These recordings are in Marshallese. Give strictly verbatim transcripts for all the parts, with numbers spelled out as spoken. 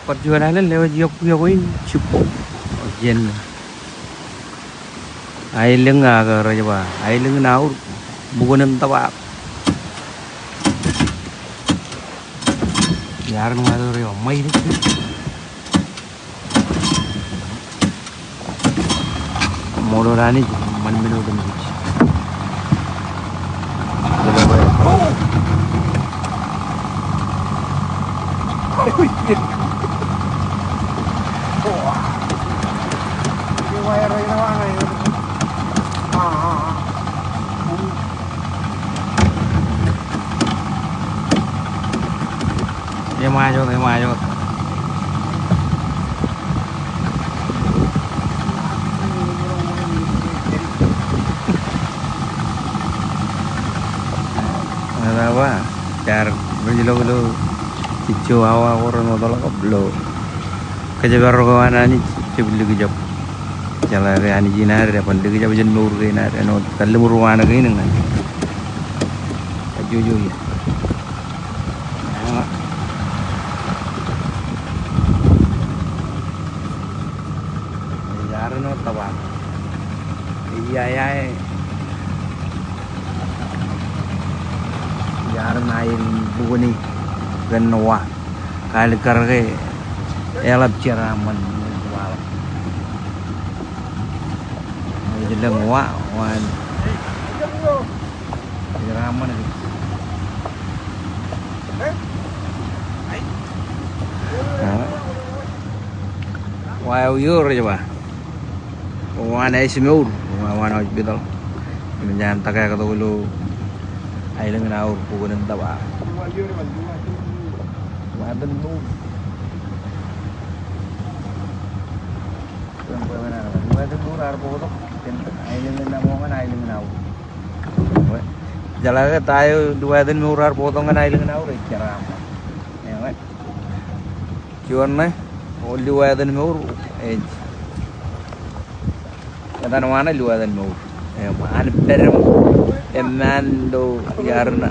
Bar juon alen lewōj iọkwe iọkwe in jibboñ. Jen. Aelōñ ak rej ba aelōñ in aur, bukwōn in tōpar. Iar in wato rej ba ṃae. Ṃool eo Anij, ṃan men otemjej. Eṃṃan wōt, eṃṃan wōt. Ña ij ba, jaar rej lo ilo ijjo awa ko ren wōtlọk ilo kōjparok eo an Anij, jab likjab. Jeḷā ke Anij in ad, eban likjab jān mour kein ad, āinwōt kalliṃur wānōk in ñan kajjojo ia. Iar āinwōt tōpar. Ia, ia, e. Iar āinwōt aer bukwōn in kōn wa. Kaalikkar ke eḷap jeraaṃṃan. Ej lōñ wa, wa. Jeraaṃṃan. Wa eo rej ba. Wa ṇe ej mour, wa ṇe ej hospital. Im ej an tōketok ilo aelōñ in aur bukwōn in tōpar. Wa ṇe ej mour. Wa ṇe ej mour ar bōktok. Aelōñ in aur, aelōñ in aur. Jeḷā ke ta eo liwaad in mour ar bōktok ñan aelōñ in aur, ej jeraaṃṃan. Ewe. Juon ṇe, o liwaad in mour, ej. Etan wa ṇe liwaad in mour. Eṃṃan, an pād im, eṃṃan ilo iar ṇe.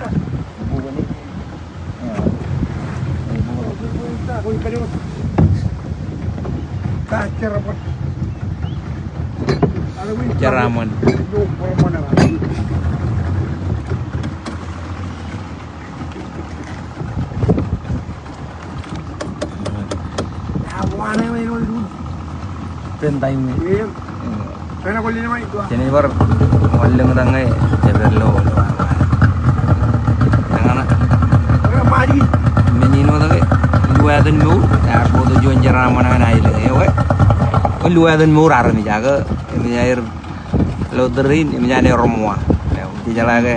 Jeraaṃṃan. Pen taim e. Jen bar wanlōñtak ñe, jepel lo, lo, lo, lo. Eñṇe. Men in wōt ke, liwaad in mour, ear bōktok juon jeraaṃṃan ñan aelōñ, ewe. Liwaad in mour armej, ak, eṃōj aer lo tōre in, eṃōj an erom wa. Ej jeḷā ke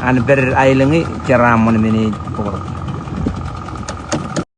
an pād aelōñ e, jeraaṃṃan men e bōktok.